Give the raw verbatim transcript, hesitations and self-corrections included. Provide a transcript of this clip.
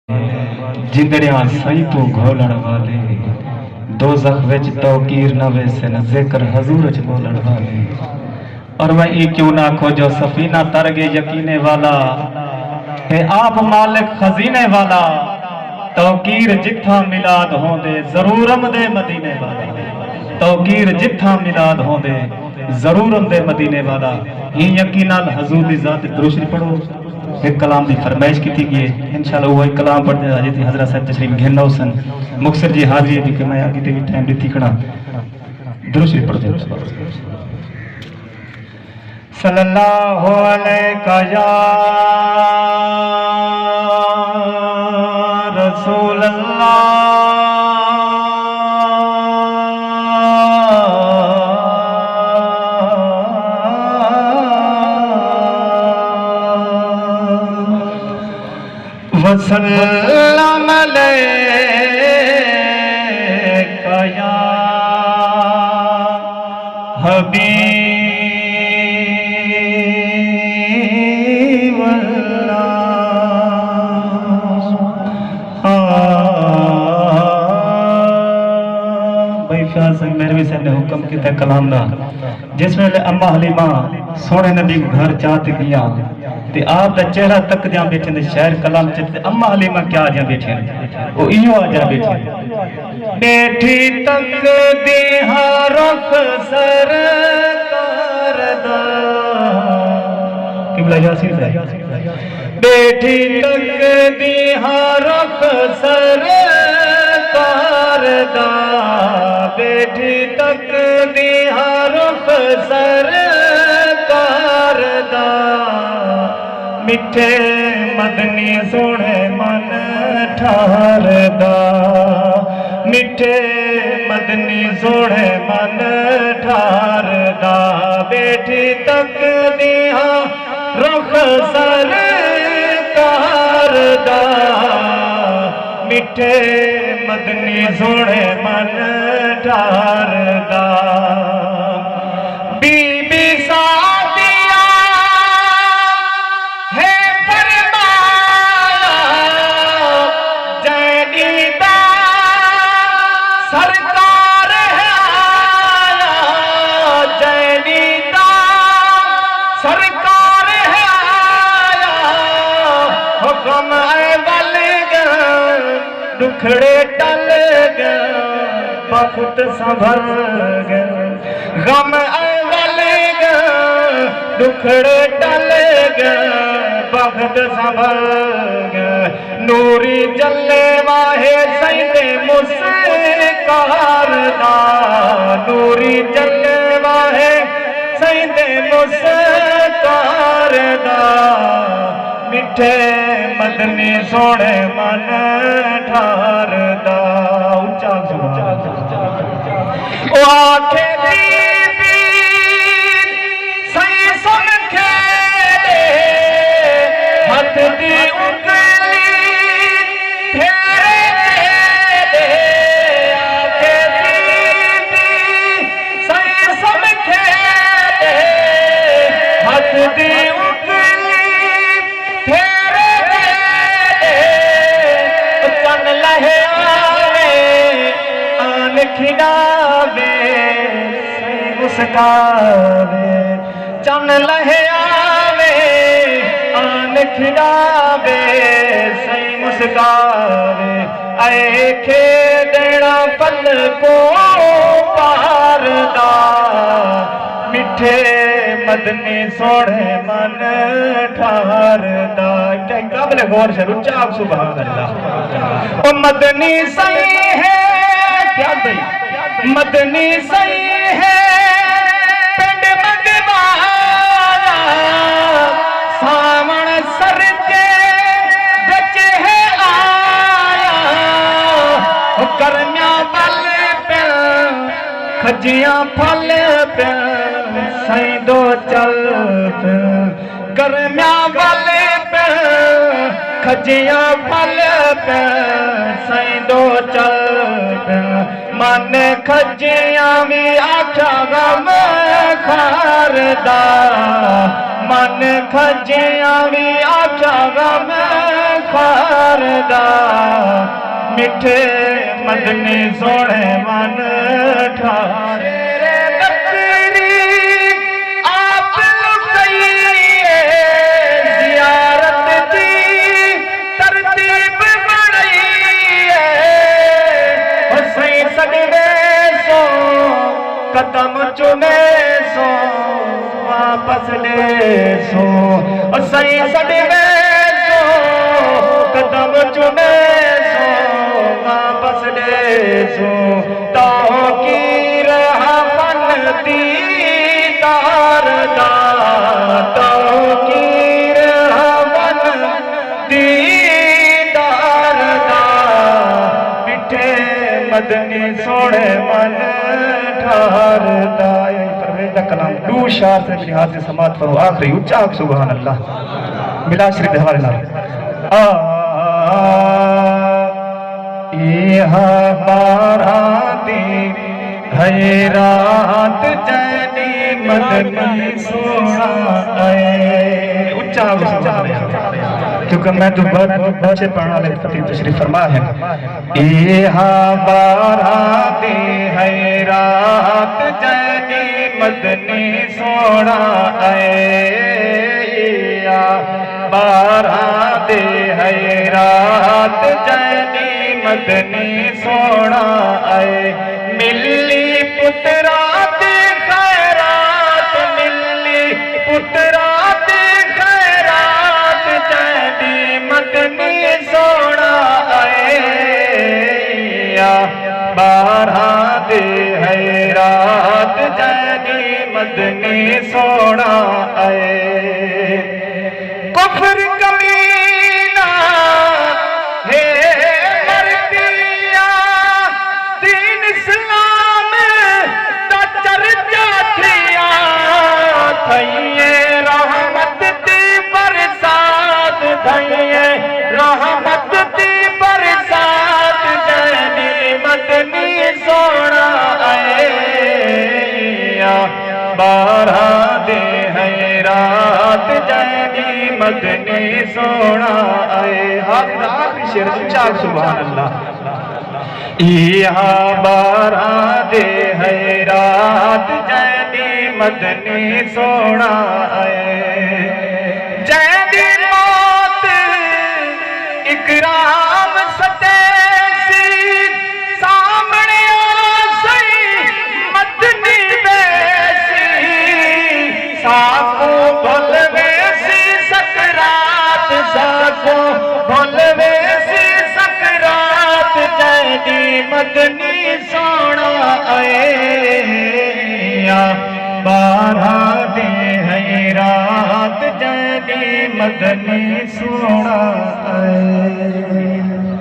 جندڑیاں سئیں توں گھولݨ والے، دوزخ وچ توقیر نہ ویسن، ذکر حضور اچ ٻولݨ والے۔ اور میں ایں کیوں نہ آکھو جو سفینہ تر ڳئے یقینے والا، تے آپ مالک خزینے والا۔ توقیر جتھاں میلاد ہوندے، ضرور امدے مدینے والا۔ توقیر جتھاں میلاد ہوندے، ضرور امدے مدینے والا۔ ایں یقین نال حضور دی ذات تے درود شریف پڑھو۔ ہک کلام دی فرمائش کیتی ڳئی ہے، انشاءاللہ اوہو ہک کلام پڑھدے حاجی حضرت صاحب تشریف گھن ہوسن۔ مختصر جی حاضری ہے، کیونکہ میں اڳے تے وی ٹائم ݙتی کھڑا۔ درود شریف پڑھو۔ صلی اللہ علیک یا رسول اللہ۔ وسلم علیک یا حبیب اللہ۔ آ، بھائی فیاض سنگھ مہروی صاحب نے حکم کیتا کلام دا۔ جس ویلے اماں حلیمہ سوہݨے نبی کوں گھر چا تے ڳیاں، تے آپ دا چہرہ تکدیاں ٻیٹھیں تے شاعر کلام چ، تے اماں حلیمہ کیا آہدیاں ٻیٹھیں؟ او ایہو آہدیاں ٻیٹھیں۔ ٻیٹھی تکدی ہاں رخ سرکار دا۔ قبلہ یاسین صاحب۔ ٻیٹھی تکدی ہاں رخ سرکار دا، ٻیٹھی تکدی ہاں رخ سرکار دا۔ مٹھے مدنی سوہݨے من ٹھار دا، مٹھے مدنی سوہݨے من ٹھار دا۔ ٻیٹھی تکدی ہاں رخ سرکار دا، مٹھے مدنی سوہݨے من ٹھار دا۔ بی بی سعدیہ ہے فرمایا، جئیں ݙینہہ دا سرکار ہے آیا، جئیں ݙینہہ دا سرکار ہے آیا، حکم اے ول ڳن، ݙکھڑے ٹل ڳن، بخت سنبھل ڳن۔ غم اے ول ڳن، ݙکھڑے ٹل ڳن، بخت سنبھل ڳن۔ نوری جلوہ ہے سئیں دے مسکار دا، نوری جلوہ ہے سئیں دے مسکار دا، مٹھے مدنی سوہݨے من ٹھار دا۔ اچا سبحان اللہ۔ او آکھے بی بی سئیں سن کھیݙے، ہتھ دی انگلی پھیرے ݙے، آکھے بی بی سئیں سمکھے ݙے، ہتھ دی انگلی پھیرے ݙے۔ چن لہے آوے آن کھݙاوے، سئیں مسکاوے۔ چن لہے آوے آن کھݙاوے، سئیں مسکاوے۔ اے کھیݙݨا پھل کوں پار دا، مٹھے مدنی سوہݨے من ٹھار دا۔ کیا قابل غور شعر، اچا آکھ سبحان اللہ۔ او مدنی سئیں ہے، کیا بھئی؟ مدنی سئیں ہے پنڈ منگوالا، ساوݨ سرکے وچ ہے آیا۔ او گرمیاں ول پن، کھجیاں پھل پن، سئیں دو چل پن۔ گرمیاں ول پن، کھجیاں پھل پن، سئیں دو چل پن۔ من کھجیاں وی آکھیا غم خار دا، من کھجیاں وی آکھیا غم ٹھاردا، مٹھے مدنی سوہݨے من ٹھار۔ شیر نقوی آپ لکئی اے، زیارت دی ترتیب بݨائی اے۔ او سئیں سݙویسوں، قدم چومیسوں، واپس ݙیسوں۔ او سئیں سݙویسوں، قدم چومیسوں، واپس ݙیسوں۔ توقیر ہا فن دیدار دا، توقیر ہا فن دیدار دا، مٹھے مدنی سوہݨے من ٹھاردا۔ اے پرویز دا کلام، ݙو اشعار تے میری حاضری سماعت فرماؤ۔ آخری اچا آکھ سبحان اللہ، میلاد شریف دے حوالے نال۔ آ، اے ہا ٻارہاں دی ہئی رات، جئیں ݙینہہ مدنی سوہݨا آئے۔ اچا آکھ سبحان اللہ، کیونکہ میں توں بعد بچے پڑھݨ والے خطیب تشریف فرما ہن۔ اے ہا ٻارہاں دی ہئی رات، جئیں ݙینہہ مدنی سوہݨا آئے۔ اے ہا ٻارہاں دی ہئی رات، جئیں ݙینہہ مدنی سوہݨا آئے۔ ملی پتراں دی خیرات، ملی پتراں دی خیرات، جئیں ݙینہہ مدنی سوہݨا آئے۔ آ ٻارہاں دی ہئی رات، جئیں ݙینہہ مدنی سوہݨا آئے۔ کفر کمینہ ہے مر ڳیا، دین اسلام دا چرچا تھیا۔ تھئی اے رحمت دی برسات، تھئی اے رحمت دی برسات، جئیں ݙینہہ مدنی سوہݨا آئے۔ ٻارہاں دی ہئی رات، جئیں ݙینہہ مدنی سوہݨا آئے۔ آخر، آخری شعر اچا آکھ سبحان اللہ۔ اے ہا ٻارہاں دی ہئی رات، جئیں ݙینہہ مدنی سوہݨا آئے۔ جئیں دی موت اکرام سݙیسی، سامݨے آ سئیں مدنی ویسی۔ ساکوں بھل ویسی سکرات، ساکوں بھل ویسی سکرات، جئیں ݙینہہ مدنی سوہݨا آئے۔ آ ٻارہاں دی ہئی رات، جئیں ݙینہہ مدنی سوہݨا آئے۔